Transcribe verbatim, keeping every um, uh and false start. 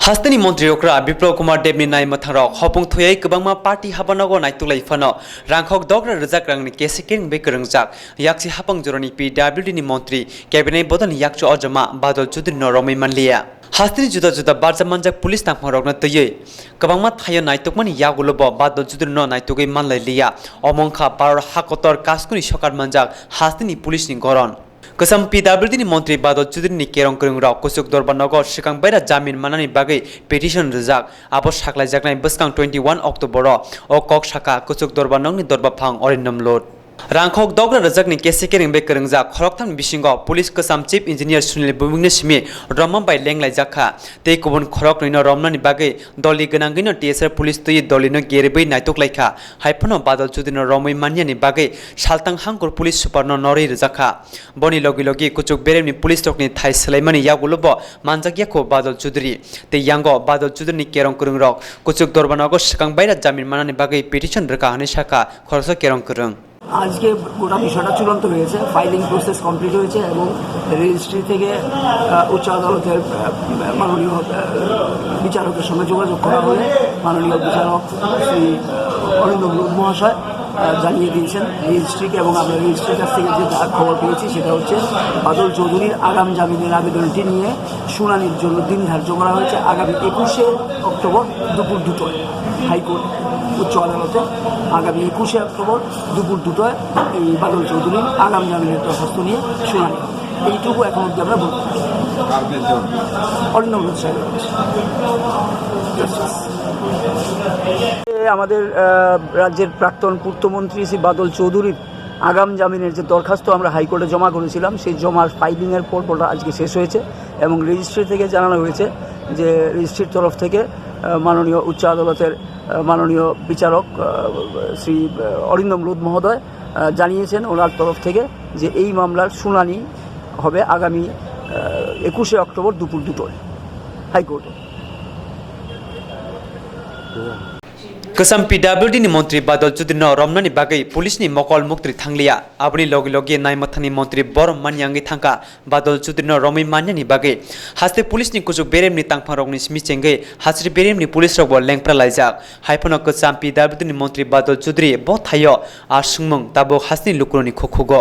Hasteni montri okra Biplab Kumar Debni nai mwthangrok hopung thoyai kwbangma party habanogo naituklai phano rangkhok dogra rwjak rangni kesi kering bai kwrwngjak yaksi hapang jorani P W D ni montri cabinet bodolni yakchu ojama Badal Chudrino romwi manliya. Hasteni juda juda barja manjak police tangphangrokno twiwi kwbangma thaio naitukmani yagulobo Badal Chudrino naitugwi manlailiya. Omo wngkha Bharat hakotor Kaskuni sokar manjak hasteni police ni goron. Kwcham P W D ni montri Badal Chudri ni kerong kwrwngrok Kuchuk Dorbar nogo swkang baira jamin manani bagwi petition rwjak. Abo saklaijaknai bwskang twenty one October o. O kok sakha Kuchuk Dorbar nokni dorbaphang Orindom Lod. Rangkhok dogra rwjakni kesi kering bai kwrwngjak khoroktham ni bisingo police kwcham chief engineer Sunil Bhowmik ni simi romma bai lenglaijak kha. Tei kubun khoroknwi no romnani bagwi doli gwnangwi no T S R police twiwi doli no geribwi naituk laikha. Haiphano Badal Chudri no romwi manyani bagwi saltang hangkur police super no norwi rwjak kha. Boni logi logi Kuchuk Beremni police rokni thai swlaimani yagulo bo manjak yakho Badal Chudri. Tei yango Badal Chudri ni kerong kwrwngrok Kuchuk Dorbar nogo swkang baira jamin manani bagwi petition rwkha hwnwi sakha khoroksa kerong kwrwng. আজকে গোটা বিষয়টা চূড়ান্ত হয়েছে, filing process complete হয়েছে এবং রেজিস্ট্রি থেকে আহ, উচ্চ আদালতের আহ, মাননীয় আহ, বিচারকের সঙ্গে যোগাযোগ করা হলে মাননীয় বিচারক শ্রী আহ, অরিন্দম লোধ মহাশয় আহ, জানিয়ে দিয়েছেন রেজিস্ট্রিকে এবং আমরা রেজিস্ট্রির কাছ থেকে যে যা খবর পেয়েছি সেটা হচ্ছে বাদল চৌধুরীর আগাম জামিনের আবেদনটি নিয়ে শুনানির জন্য দিন ধার্য করা হয়েছে আগামী একুশে অক্টোবর দুপুর দুটোয় হাইকোর্ট উচ্চ আদালতে। আগামী একুশে অক্টোবর দুপুর দুটোয় এই বাদল চৌধুরীর আগাম জামিনের দরখাস্ত নিয়ে শুনানি হবে। এইটুকু এখন অবধি আমরা বলতে পারি। কার বেঞ্চ? অরিন্দম লোধ সাহেবের বেঞ্চ। জাস্টিস। আমাদের আহ, রাজ্যের প্রাক্তন পূর্তমন্ত্রী শ্রী বাদল চৌধুরীর আগাম জামিনের যে দরখাস্ত আমরা হাইকোর্টে জমা করেছিলাম, সেই জমার ফাইলিংয়ের পর্বটা আজকে শেষ হয়েছে এবং রেজিস্ট্রি থেকে জানানো হয়েছে যে রেজিস্ট্রির তরফ থেকে আহ, মাননীয় উচ্চ আদালতের আহ, মাননীয় বিচারক আহ, শ্রী আহ, অরিন্দম লোধ মহোদয় আহ, জানিয়েছেন ওনার তরফ থেকে যে এই মামলার শুনানি হবে আগামী একুশে অক্টোবর দুপুর দুটোয় হাইকোর্টে। Kwcham P W D ni montri Badal Chudri no romnani bagwi police ni mokol muktri thangliya. Aboni logi logi nai mwthangni montri borom manyangwi thangkha. Badal Chudri no romwi manyani bagwi haste police ni Kuchuk Beremni tangphangrokni simi chengwi Hasri Beremni police rokbo lengpra laijak. Haiphano kwcham P W D ni montri Badal Chudri bo thaio a swngmung tabuk hasteni lukurokni khukhugo.